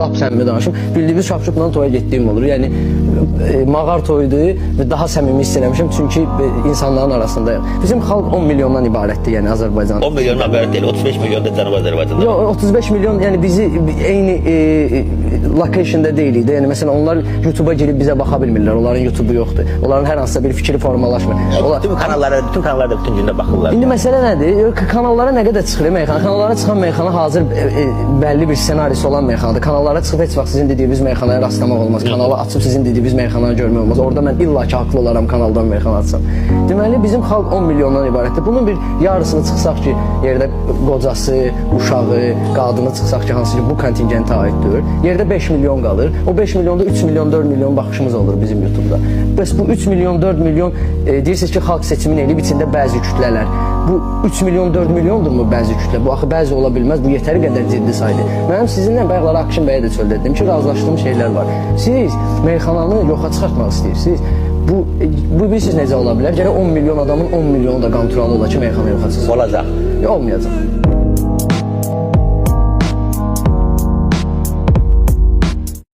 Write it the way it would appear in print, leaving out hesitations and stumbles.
Lap səmimi danışım. Bildiyimiz şapşupla toya getdiyim olur. Yəni mağar toyudur və daha səmimi hiss eləmişəm çünki insanların arasındayım. Bizim xalq 10 milyondan ibarətdir, yəni Azərbaycan. 10 milyondan ibarət deyil, 35 milyon da Cənubi Azərbaycanda. Yox, 35 milyon, yəni bizi eyni locationda deyilik də. Yəni məsələn onlar YouTube-a girib bizə baxa bilmirlər. Onların YouTube-u yoxdur. Onların hər hansısa bir fikri formalaşmır. Onlar Bütün kanallara bütün gündə baxırlar. İndi məsələ nədir? Kanallara nə qədər çıxır meyxana? Kanallara çıxan meyxana hazır bəlli bir ssenarisi olan meyxanadır. Kanallara çıxıb heç vaxt sizin dediyiniz meyxanaya rastlamaq olmaz. Kanalı açıb sizin dediyiniz meyxananı görmək olmaz. Orada mən illaki haqlı olaram kanaldan meyxana açsam. Deməli bizim xalq 10 milyondan ibarətdir. Bunun bir yarısını çıxsaq ki, yerdə qocası, uşağı, qadını çıxsaq ki, hansı ki bu kontingentə aiddir. Yerdə 5 milyon qalır. O 5 milyonda 3 milyon, 4 milyon baxışımız olur bizim YouTube-da. Bəs bu 3 milyon, 4 milyon deyirsiniz ki, xalq seçimini eləyib içində bəzi kütlələr. Bu 3 milyon, 4 milyondurmu bəzi kütlə? Bu axı bəzi ola bilməz. Bu yetəri qədər ciddi saydır. Mənim sizinlə bayaqlar Akşin bəyə də çöl dedim ki, razılaşdığım şeylər var. Siz meyxananı yoxa çıxartmaq istəyirsiniz. Bu bilirsiniz necə ola bilər? Gərək 10 milyon adamın 10 milyonu da qanturalı ola ki, meyxana yoxa çıxsın. Olacaq. Olmayacaq.